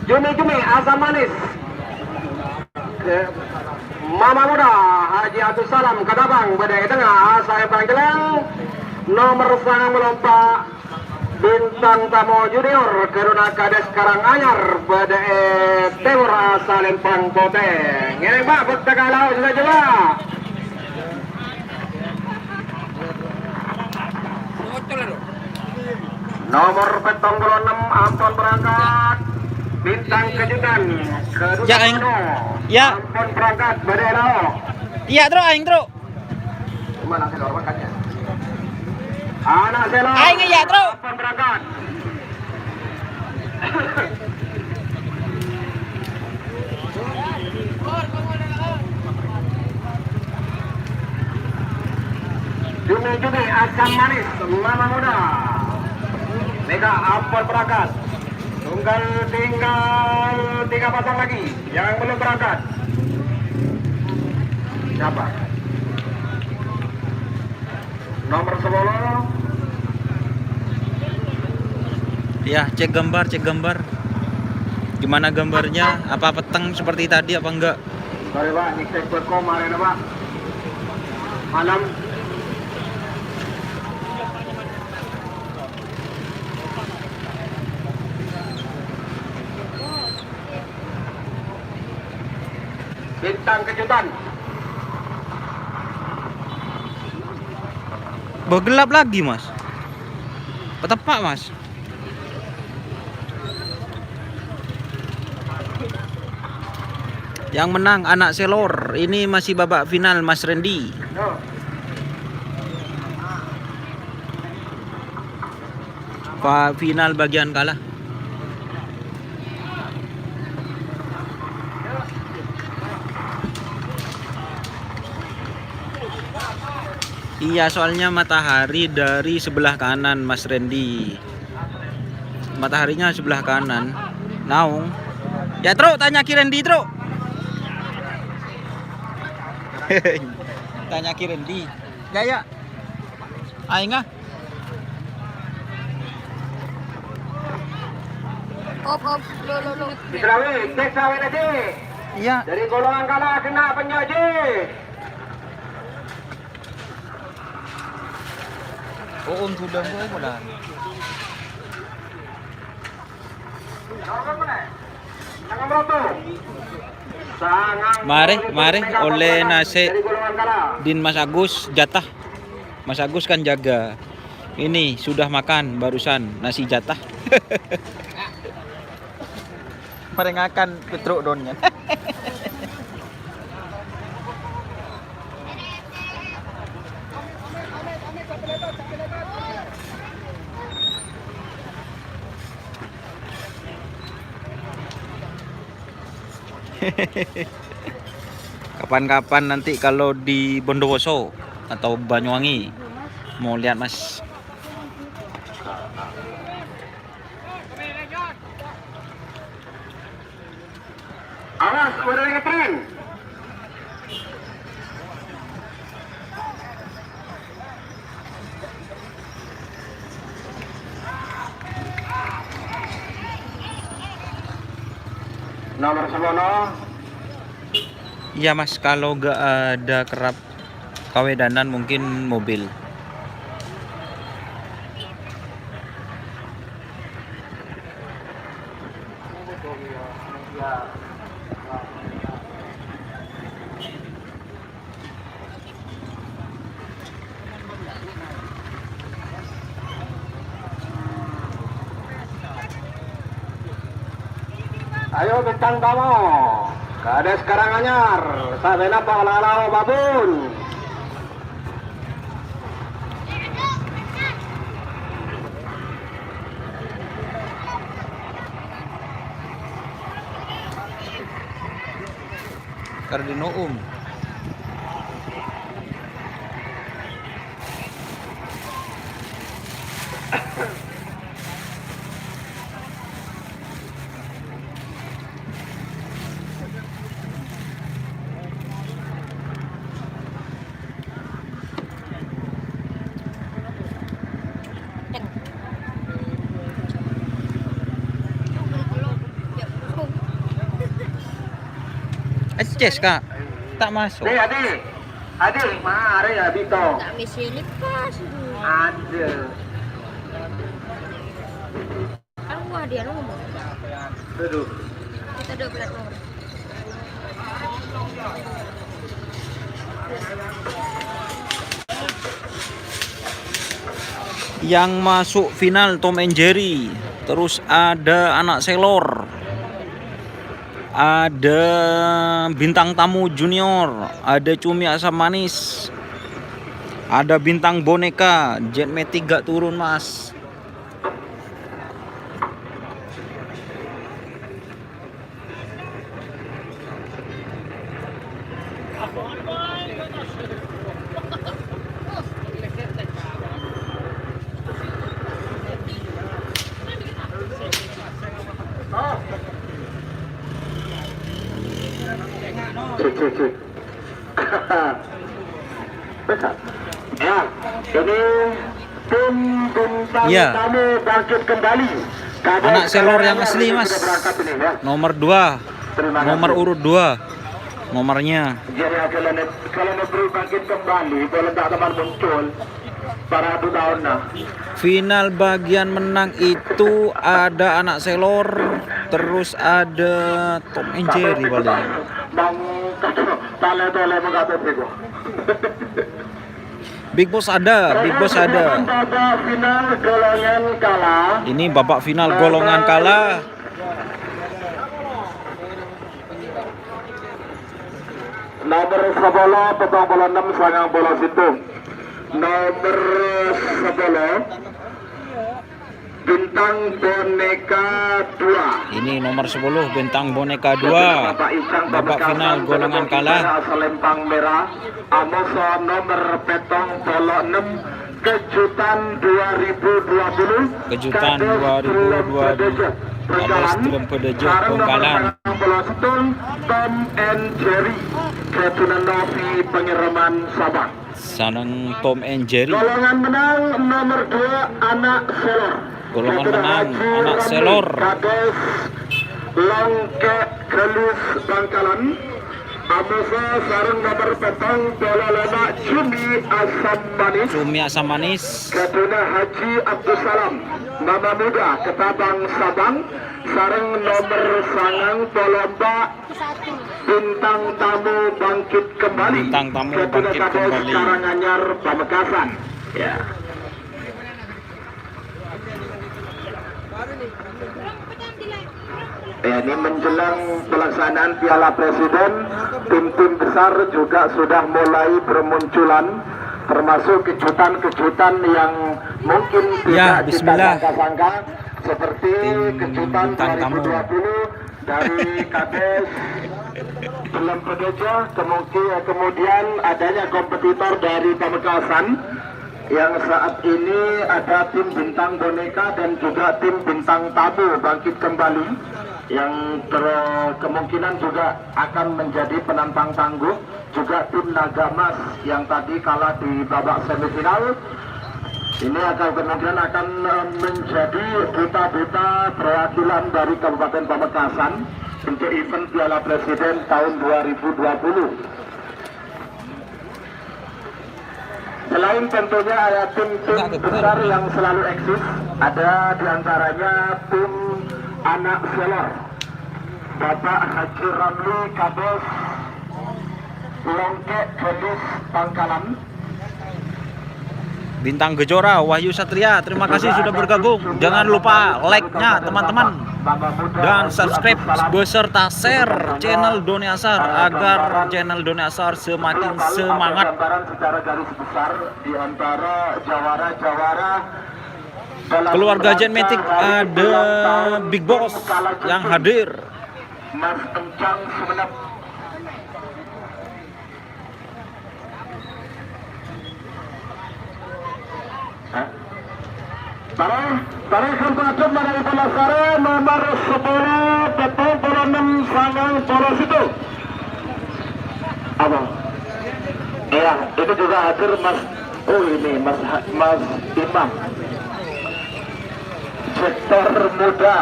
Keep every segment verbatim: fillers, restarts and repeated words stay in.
Jumi-jumi asam manis. Mama Muda Haji Abdussalam Kadabang bâdâ è tengnga, asal pangkèlèng nomer sangang polo empa', Bintang Tamu Junior, Kadus Karanganyar bâdâ è tèmor, asal lempang potè. Ngèrèng, Pak, bâkta ka lao' sè jâwâ. Nomer pèttong polo ennem ampon berangkat. Bintang Kejutan, Kadus Ya, aèng. Karanganyar. Ya. Ampon berangkat, bâdâ è lao'. Iyâ, Tro, aèng, Tro. Mana sih, Lor, makannya? Anak Selo. Aèng, iyâ, Tro. Ampon berangkat. Jumi-jumi asam manis, Mama Muda. Mega ampon berangkat. Tunggal tinggal tiga pasang lagi yang belum berangkat. Siapa? Nomor sepuluh. Ya, cek gambar, cek gambar. Gimana gambarnya? Apa peteng seperti tadi apa enggak? Sorry, Pak, ngecek beko kemarin, Pak. Malam. Bintang Kejutan. Bâh, gelap lagi, Mas. Petepak, Mas. Yang menang anak Selor. Ini masih babak final, Mas Randy. Yo. Pa-, final bagian kalah. Iya, soalnya matahari dari sebelah kanan, Mas Randy. Mataharinya sebelah kanan. Naung. Ya, Tro, tanya ki Randy, Tro. Tanya ki Randy. Ya, ya. Aèng, ah. Op, op, lo, lo, lo. Ditrawi, cek sawi lagi. Iya. Dari golongan kalah kena penyaji. Oh, Om sudah mulai, mulai. Marè, marè, ollè nasè' din Mas Agus, jatah. Mas Agus kan jaga. Ini sudah makan barusan, nasi jatah. Marè ngakan Petruk donnya. Kapan-kapan nanti kalau di Bondowoso atau Banyuwangi, mau lihat, Mas. Awas, bâdâ ngetren. Nomor sepuluh. Iya, Mas, kalau nggak ada kerap kawedanan, mungkin mobil. Ayo, bintang tamu. Kadus Karanganyar, sabâna pa' lao' babun. Kardino Um. Eces, Kak. Tak masuk. Nih, Adi. Adi, mari, Adi, to. Tak misi lepas. Ada. Kan gua dia nomor. Aduh. Kita ada plat nomor. Yang masuk final Tom and Jerry. Terus ada Anak Selor. Ada Bintang Tamu Junior, ada Cumi Asam Manis, ada Bintang Boneka, Jetmatic gak turun, Mas. Cek, cek, cek. Ya, ini tim Bintang Ya. Tamu bangkit kembali. Anak Selor yang asli, Mas. Nomor dua. Nomor urut dua. Nomornya. Jadi, kalau ne-, kalau negeri bangkit kembali, boleh tak teman muncul? Para Abu Daun, nah. Final bagian menang itu ada Anak Selor, terus ada Tom and Jerry paling. Bang, tale-tale mengatakan itu. Big Boss ada, Big Boss ada. Babak final golongan kalah. Ini babak final golongan kalah. Nomor sepuluh, petang puluh enam, sangang puluh sèttong. Nomor sepuluh, Bintang Boneka dua. Ini nomor sepuluh, Bintang Boneka dua. Babak final golongan kalah. Selempang merah, Amoso nomor petang puluh enam, Kejutan dua ribu dua puluh. Kejutan Kades dua ribu dua puluh. Kades Bengkalan. Dalam Bedejo Sareng nomor Bengkalan. Petang puluh sèttong, Tom and Jerry. Kejutan Novi Pengiriman Sabang. Sareng Tom and Jerry. Golongan menang nomor dua, Anak Selor. Golongan menang, Anak Selor. Kades Longke Gelis Bangkalan. Amoso sareng nomor petang puluh lèma, Cumi Asam Manis. Cumi Asam Manis. Kaduna Haji Abdussalam, Mama Muda Ketabang Sabang, sareng nomor sangang puluh empat, Bintang Tamu Bangkit Kembali. Bintang Tamu Bangkit Kembali. Karanganyar Pamekasan. Ya. Ya, ini menjelang pelaksanaan Piala Presiden, tim-tim besar juga sudah mulai bermunculan, termasuk kejutan-kejutan yang mungkin Ya, tidak kita bismillah. sangka-sangka, seperti Tim kejutan bintang tamu. dua ribu dua puluh dari Kades Belem Bedejo, kemungki-, kemudian adanya kompetitor dari Pamekasan, yang saat ini ada tim Bintang Boneka dan juga tim Bintang Tamu Bangkit Kembali, yang ter-, kemungkinan juga akan menjadi penantang tangguh, juga tim Naga Emas yang tadi kalah di babak semifinal. Ini akan, kemungkinan akan, eh, menjadi duta-duta perwakilan dari Kabupaten Pamekasan untuk event Piala Presiden tahun dua ribu dua puluh. Selain tentunya ada tim-tim besar yang selalu eksis, ada di antaranya tim Anak Selor, Bapak Haji Ramli Kades Longke Gelis Pangkalan. Bintang Gejora, Wahyu Satria, terima kasih sudah bergabung. Jangan lupa like-nya, teman-teman. Dan subscribe beserta share channel Doni Asar agar channel Doni Asar semakin semangat. Gambaran secara garis besar di antara jawara-jawara dalam Keluarga rangka Jetmatic hari ada ulang tahun Big Boss kalah yang cuti. hadir. Mas Encang Sumenep. Hah? Para, para kempatut manawi penasaran nomor sepuluh, petang puluh enam, sangang puluh sèttong. Apa? Iya, ini juga hadir Mas. Oh, ini Mas Ha-, Mas Imam. Sektor muda.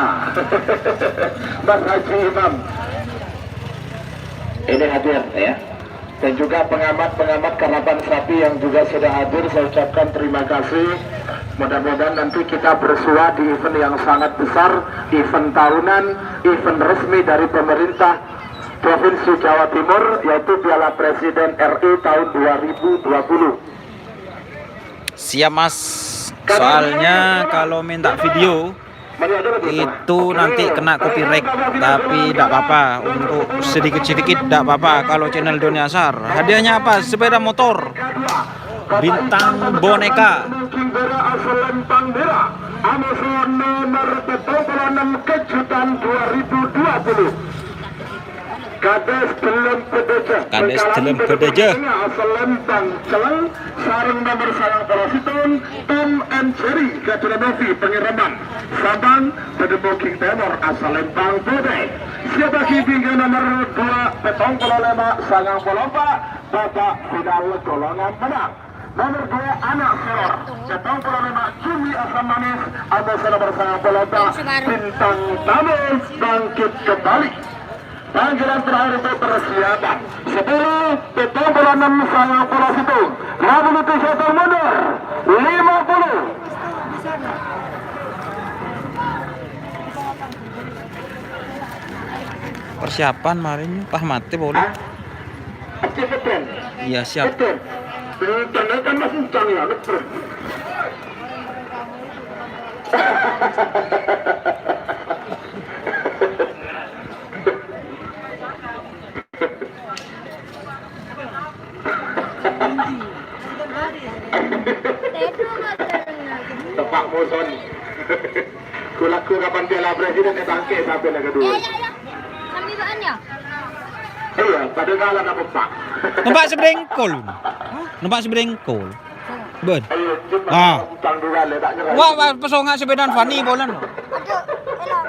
Mas Haji Imam. Ini hadir, ya. Dan juga pengamat-pengamat karapan sapi yang juga sudah hadir, saya ucapkan terima kasih. Mudah-mudahan nanti kita bersua di event yang sangat besar, event tahunan, event resmi dari pemerintah Provinsi Jawa Timur, yaitu Piala Presiden R I tahun dua ribu dua puluh. Siap, Mas. Soalnya kalau minta video itu nanti kena copyright, tapi tidak apa-apa, untuk sedikit-sedikit tidak apa-apa kalau channel Doni Asar. Hadiahnya apa? Sepeda motor. Bintang boneka. Nomor kejutan dua ribu dua puluh. Kades Delem Bedejeh. Kades Delem Bedejeh. Selempang Celeng, sareng nomor sangang puluh sèttong, Tom and Jerry, Gadungan Novi, Pengiriman. Sampang, Bedemoging Temor, Asalempang Putih. Siap bagi bingkai nomor dua, petong puluh lima, sangang puluh empat, babak final golongan menang. Nomor dua, Anak Seror, petong puluh lima, Jumi Asam Manis, atau nomor sangang puluh empat, Bintang Tamu Bangkit Kembali. Panggilan terakhir untuk persiapan. Sepuluh, petong puluh enam, sangang puluh sèttong. Rabu itu sèttong mundur. Lima puluh. Persiapan marin, pah mati boleh. Hah? Aceh Petren. Iya, siap. Petren. Ternyata Mas Ucang ya, Petren. Tepak muson. Ku-laku kapan Piala Presiden è bangke sampai na kedua. Ya, ya, ya. Sambil doanya. Iya, pada kalah apa, Pak? Numpak sebrengkol. Numpak sebrengkol. Ben. Ayo, cepat. Ah. Utang dua kali, tak nyerah. Wah, wah, pesonga sepedaan Fani, bolan. Aduh, elah.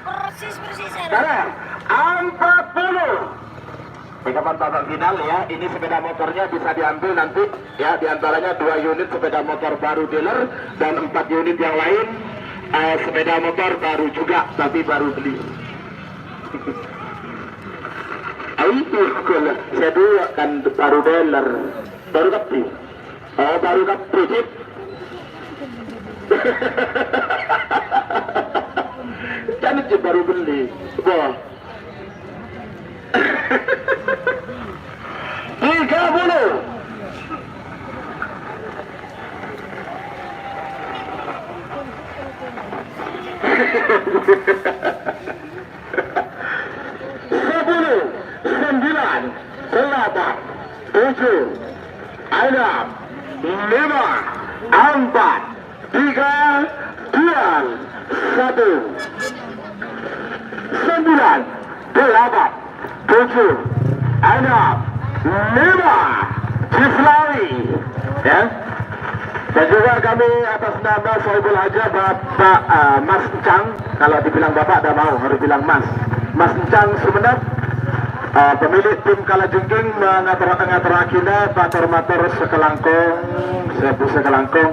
Persis, persis, ya. Sekarang, empat puluh. Di kapan babak final, ya, ini sepeda motornya bisa diambil nanti, ya, di antaranya dua unit sepeda motor baru dealer dan empat unit yang lain, eh, sepeda motor baru juga, tapi baru beli. Ayo, kalau saya dua kan baru dealer, baru tapi. Oh, baru kabeh, Cip. Kan Cip baru beli. Wah. Tiga puluh. Sepuluh, sembilan, delapan, tujuh, enam, lima, empat, tiga, dua, satu. Sembilan, delapan, tujuh, enam, lima. Cislawi, ya. Dan juga kami atas nama Sohibul Hajah, Bapak, eh, Mas Encang. Kalau dibilang Bapak, tidak mau, harus bilang Mas. Mas Encang Sumenep, eh, pemilik tim Kalajengking, mengatur-, ngaturagina mator-mator sakalangkong, sèbu sakalangkong,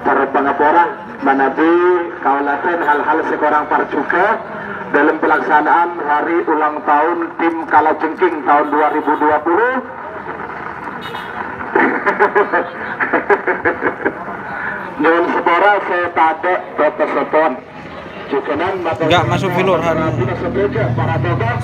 para pangapora, manabi kaulatan hal-hal sè korang parjuga dalam pelaksanaan hari ulang tahun tim Kalajengking tahun dua ribu dua puluh. Nyuwun sepura sè padâ bâtessèpon. Jujunan mator Enggak masuk filur, anu.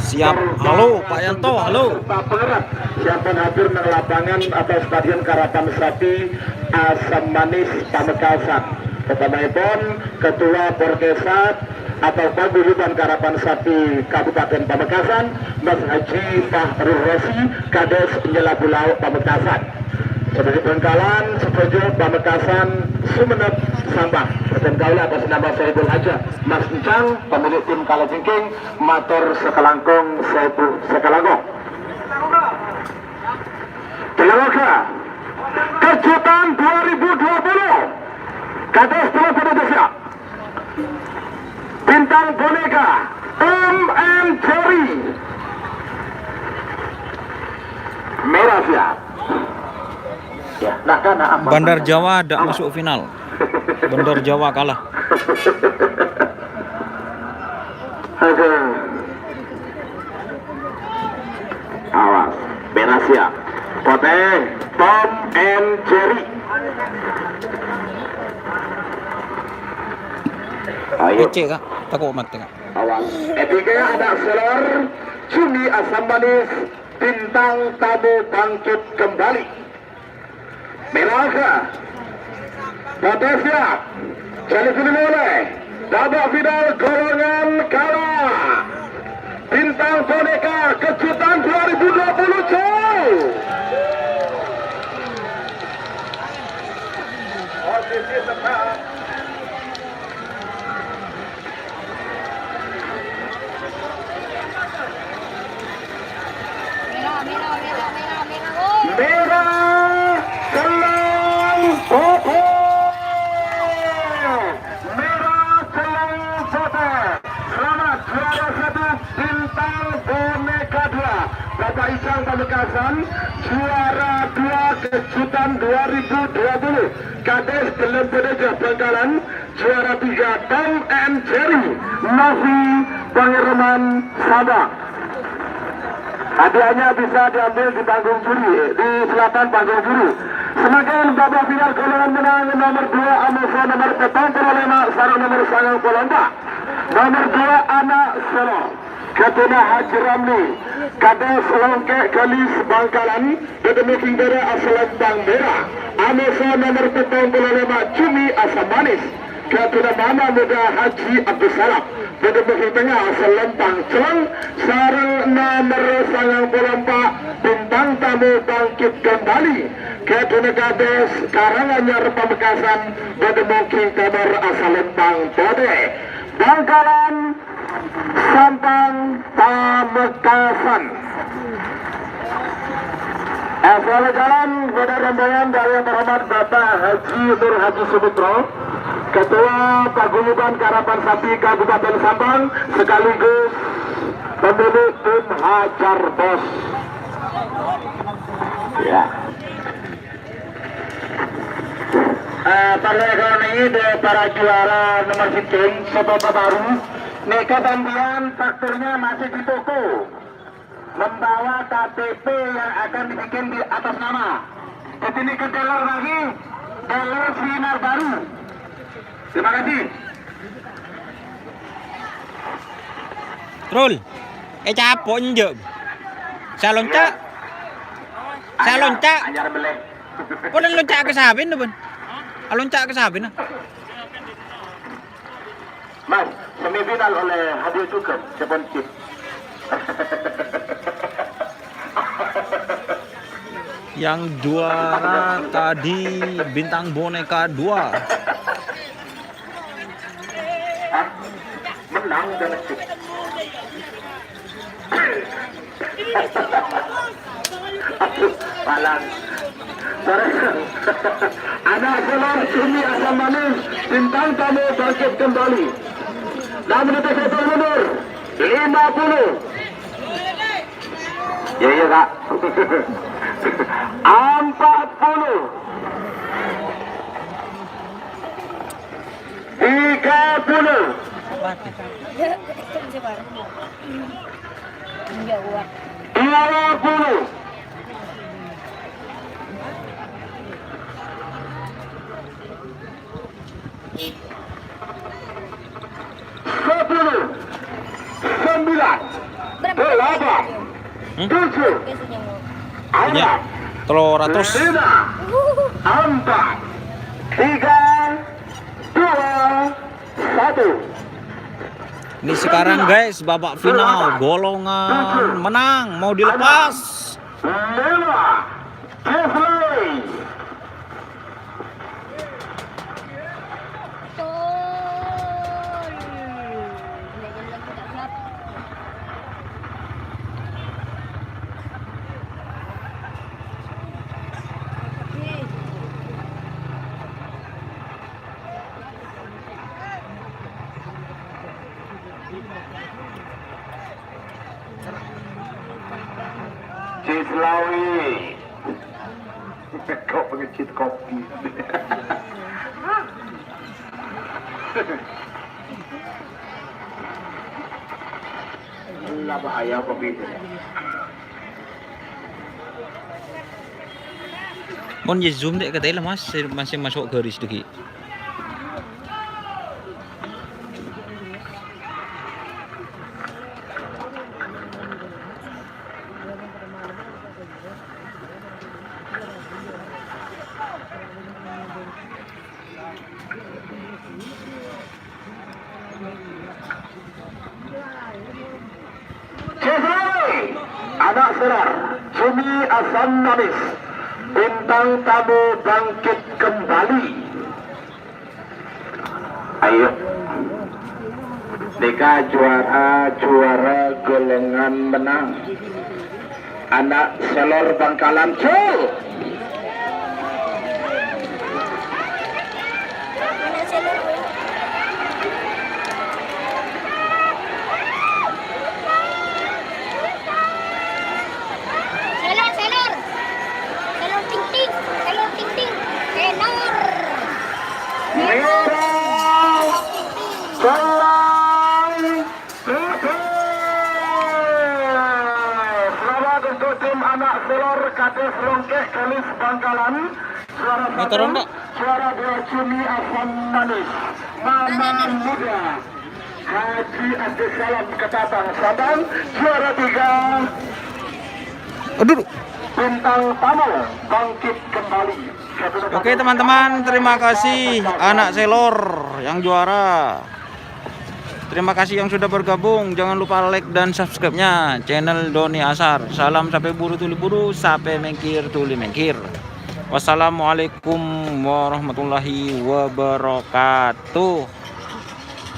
Siap. Halo, Pak Yanto, halo. Serta pengerat siampon hadir neng lapangan atau Stadion Karapan Sapi Asam Manis Pamekasan. Utamaipun Ketua Porkesat atau Paguyuban Karapan Sapi Kabupaten Pamekasan, Mas Haji Fahrur Rosi, Kades Nyelabu Lauk Pamekasan. Sadhâjâ Bhângkalan, sadhâjâ Pamekasan, Sumenep, Sampang. Bhâdhân kaulâ atas nama Sohibul Hajah, Mas Encang, pemilik tim Kalajengking, mator sakalangkong, sèbu sakalangkong. Telangga, kejutan dua ribu dua puluh. Kades telangga desa. Bintang boneka, Tom and Jerry. Merah siap. Ya, nah, kan, nah, apa, Bandar apa? Jawa tidak Apa? Masuk final. Bandar Jawa kalah. Aduh. Asia. Potè, Tom and Jerry. Ayo. Kècè', Kak. Tako' matè, Kak. Awas. Èdingghâ ana' sèlor, Juni Asam Manis, bintang tamu bangkit kembali. Mèraha. Potè siap. Jhâlâjhâlâ molè. Babak final golongan kala. Bintang Boneka Kejutan dua ribu dua puluh, jauh. Posisi tetap. Mèra, mèra, mèra, mèra, mèra, woi. Mèra Cellèng Potè. Mèra Cellèng Potè. Selamat juara satu Bintang Boneka dua. Bapak Ijang Pamekasan, juara dua kejutan dua ribu dua puluh. Kadès ghellem bâdâ Bangkalan, juara tiga Tom and Jerry, Novi Pangereman Sabah. Hadiahnya bisa diambil di panggung juri, di selatan panggung juri. Semakin babak final golongan menang nomor dua Amoso nomor petang puluh lima sareng nomor sangang puluh empat. Nomor dua Ana' Solo. Kadhuna Haji Ramli, Kadès Longkè' Galis Bangkalan, bâdâ mèghi bârâ' asalèmpang mèra, Amoso nomor petang puluh lima Juni Asam Manis, kadhuna Mama Muda Haji Abdussalam, bâdâ mèghi tengnga asalèmpang cellèng, sareng nomor sangang puluh empat Bintang Tamu Bangkit Kembali, kadhuna Kadès Karanganyar Pamekasan, bâdâ mèghi tèmor asalèmpang potè. Bangkalan Sampang Pamekasan. Asal jalan pada rombongan dari yang terhormat Bapak Haji Nur Haji Sumutro, Ketua Paguyuban Karapan Sapi Kabupaten Sampang, sekaligus pemilik tim Hajar Bos. Ya. Eh, parlo èkaonaè dâ' para juara nomor sèttong, sè bâbâ bhâru. Nèka sampèyan fakturnya masih di toko. Membawa K T P yang akan dibikin di atas nama. Jadi nèka teller lagi, teller Sinar Baru. Terima kasih. Rul, ècapo' enjâ'. Salonca'. Salonca'. Anyar bellè. Pon lonca' ka sabâna, pon. Alonca' ka sabâna. Mas, semifinal oleh Hadir juga, Jepon Chip. Yang juara tadi Bintang Boneka dua. Hah? Menang udah masuk. Aduh, malang. Sorry. Ana' sèlor Juni Asam Manis, Bintang Tamu Bangkit Kembali. Namun itu saya mundur. Lima puluh. Ya, iya, Kak. Empat puluh. Tiga puluh. Dua puluh. Sepuluh, sembilan, delapan, tujuh, enam, lima, empat, tiga, dua, satu. Ini sekarang, guys, babak final, golongan menang mau dilepas. Lima, Jeffrey. Cislawi. Kok pengecit kopi? Lah, bahaya kopi itu. Mon yâ zoom dâ' ka dâlem, Mas, masih maso' garis dâggi'. Jeffrey, anak Selar, Jimmy Asam Manis, bintang tamu bangkit kembali. Ayo. Nèka juara, juara golongan menang. Anak Selor Bangkalan, Cul! Selor, Selor. Selor ting ting, Selor ting ting. Selor. Merah. Selai. Putih. Selamat untuk tim anak Selor Kades Longkek Galis Bangkalan. Juara Motor satu, ontok. Juara dua Jimmy Asam Manis. Mama Muda. Haji Abdus Salam Ketapang Sabang. Juara tiga. Aduh. Bintang tamu bangkit kembali. Oke, teman-teman, terima kasih anak Selor yang juara. Terima kasih yang sudah bergabung. Jangan lupa like dan subscribe-nya channel Doni Asar. Salam sapè buru tuli buru, sapè mèngkèr tuli mèngkèr. Wassalamualaikum warahmatullahi wabarakatuh.